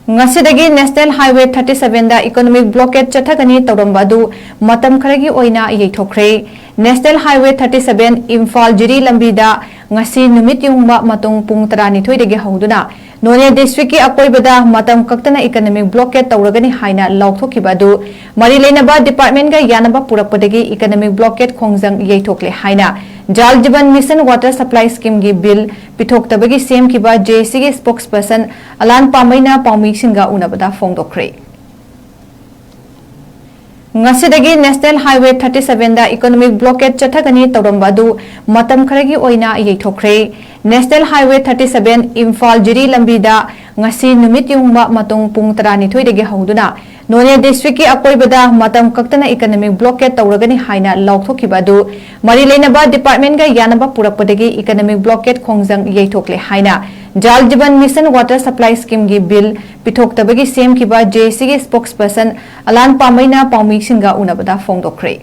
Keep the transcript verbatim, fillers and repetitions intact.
ꯉꯁꯤꯗꯒꯤ National Highway thirty seven ꯗ economic blockade ꯆꯠꯊꯒꯅꯤ ꯇꯧꯔꯝꯕ ꯑꯗꯨ ꯃꯇꯝ ꯈꯔꯒꯤ ꯑꯣꯏꯅ ꯌꯩꯊꯣꯛꯈ꯭ꯔꯦ꯫ National Highway thirty seven Imphal ꯖꯤꯔꯤ ꯂꯝꯕꯤꯗ ꯉꯁꯤ ꯅꯨꯃꯤꯠ ꯌꯨꯡꯕ ꯃꯇꯨꯡ ꯄꯨꯡ ꯇꯔꯥꯅꯤꯊꯣꯏꯗꯒꯤ ꯍꯧꯗꯨꯅ ꯅꯣꯅꯦ district ꯀꯤ ꯑꯀꯣꯏꯕꯗ ꯃꯇꯝ ꯀꯛꯇꯅ economic blockade ꯇꯧꯔꯒꯅꯤ ꯍꯥꯏꯅ ꯂꯥꯎꯊꯣꯛꯈꯤꯕ ꯑꯗꯨ ꯃꯔꯤ ꯂꯩꯅꯕ department ꯒ ꯌꯥꯅꯕ ꯄꯨꯔꯛꯄꯗꯒꯤ economic blockade ꯈꯣꯡꯖꯪ ꯌꯩꯊꯣꯛꯂꯦ ꯍꯥꯏꯅ Jal Jeevan Mission Water Supply Scheme ꯒꯤ bill ꯄꯤꯊꯣꯛꯇꯕꯒꯤ ꯁꯦꯝꯈꯤꯕ JAC ꯒꯤ spokesperson ꯑꯂꯥꯟ ꯄꯥꯝꯕꯩꯅ ꯄꯥꯎꯃꯤꯁꯤꯡꯒ ꯎꯅꯕꯗ ꯐꯣꯡꯗꯣꯛꯈ꯭ꯔꯦ꯫ ꯉꯁꯤꯗꯒꯤ National Highway thirty seven ꯗ economic blockade ꯆꯠꯊꯒꯅꯤ ꯇꯧꯔꯝꯕ ꯑꯗꯨ ꯃꯇꯝ ꯈꯔꯒꯤ ꯑꯣꯏꯅ ꯌꯩꯊꯣꯛꯈ꯭ꯔꯦ꯫ National Highway thirty seven Imphal ꯖꯤꯔꯤ ꯂꯝꯕꯤꯗ ꯉꯁꯤ ꯅꯨꯃꯤꯠ ꯌꯨꯡꯕ ꯃꯇꯨꯡ ꯄꯨꯡ ꯇꯔꯥꯅꯤꯊꯣꯏꯗꯒꯤ ꯍꯧꯗꯨꯅ ꯅꯣꯅꯦ district ꯀꯤ ꯑꯀꯣꯏꯕꯗ ꯃꯇꯝ ꯀꯛꯇꯅ economic blockade ꯇꯧꯔꯒꯅꯤ ꯍꯥꯏꯅ ꯂꯥꯎꯊꯣꯛꯈꯤꯕ ꯑꯗꯨ ꯃꯔꯤ ꯂꯩꯅꯕ department ꯒ ꯌꯥꯅꯕ ꯄꯨꯔꯛꯄꯗꯒꯤ economic blockade ꯈꯣꯡꯖꯪ ꯌꯩꯊꯣꯛꯂꯦ ꯍꯥꯏꯅ Jal Jeevan Mission Water Supply Scheme ꯒꯤ bill ꯄꯤꯊꯣꯛꯇꯕꯒꯤ ꯁꯦꯝꯈꯤꯕ JAC ꯒꯤ spokesperson ꯑꯂꯥꯟ ꯄꯥꯝꯕꯩꯅ ꯄꯥꯎꯃꯤꯁꯤꯡꯒ ꯎꯅꯕꯗ ꯐꯣꯡꯗꯣꯛꯈ꯭ꯔꯦ꯫